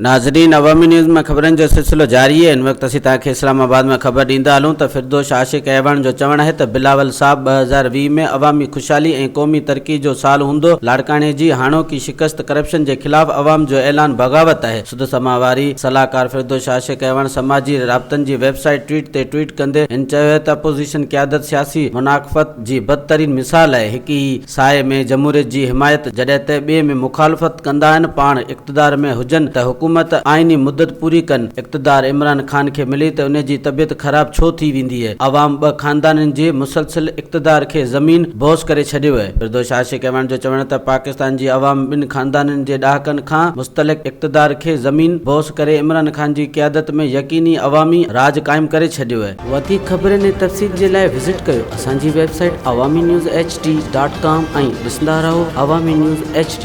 ناظرين عوامي نيوز ۾ خبرن جو سلسلو جاري آهي هن وقت اسين توهان کي اسلام آباد مان خبر ڏيندا هلون ته فردوس عاشق اعواڻ جو چوڻ آهي ته بلاول صاحب 2020 ۾ عوامي خوشحالي ۽ قومي ترقي جو سال هوندو لاڙڪاڻي جي هاڻوڪي شڪست ڪرپشن جي خلاف عوام جو اعلان بغاوت آهي سڌ سماء واري صلاحڪار فردوس عاشق اعواڻ سماجي رابطن جي ويب سائيٽ ٽوئيٽ تي ٽوئيٽ ڪندي هن چيو آهي ته اپوزيشن قيادت سياسي مناقفت جي بدترين مثال آهي هڪ ئي ساهي ۾ جمهوريت جي حمايت جڏهن ته ٻئي ۾ مخالفت ڪندا آهن، پاڻ اقتدار ۾ هجن ته حڪومت آئيني مدت پوري ڪن، اقتدار عمران خان کي ملي ته ان جي طبيعت خراب ڇو ٿي ويندي اهي، عوام ٻه خاندانن جي مسلسل اقتدار کي زمين بوس ڪري ڇڏيو اهي. فردوس عاشق اعواڻ جو چوڻ ته پاڪستان جي عوام ٻن خاندانن جي ڏهاڪن کان مستلق اقتدار کي زمين بوس ڪري عمران خان جي قيادت ۾ يقيني عوامي راڄ قائم ڪري ڇڏيو اهي. وڌيڪ خبرن ۽ تفصيل جي لاء وزٽ ڪيو اسان جي website Awami news H D dot com ۽ ڏسندا رهو عوامي نيوز ايڇ ڊي.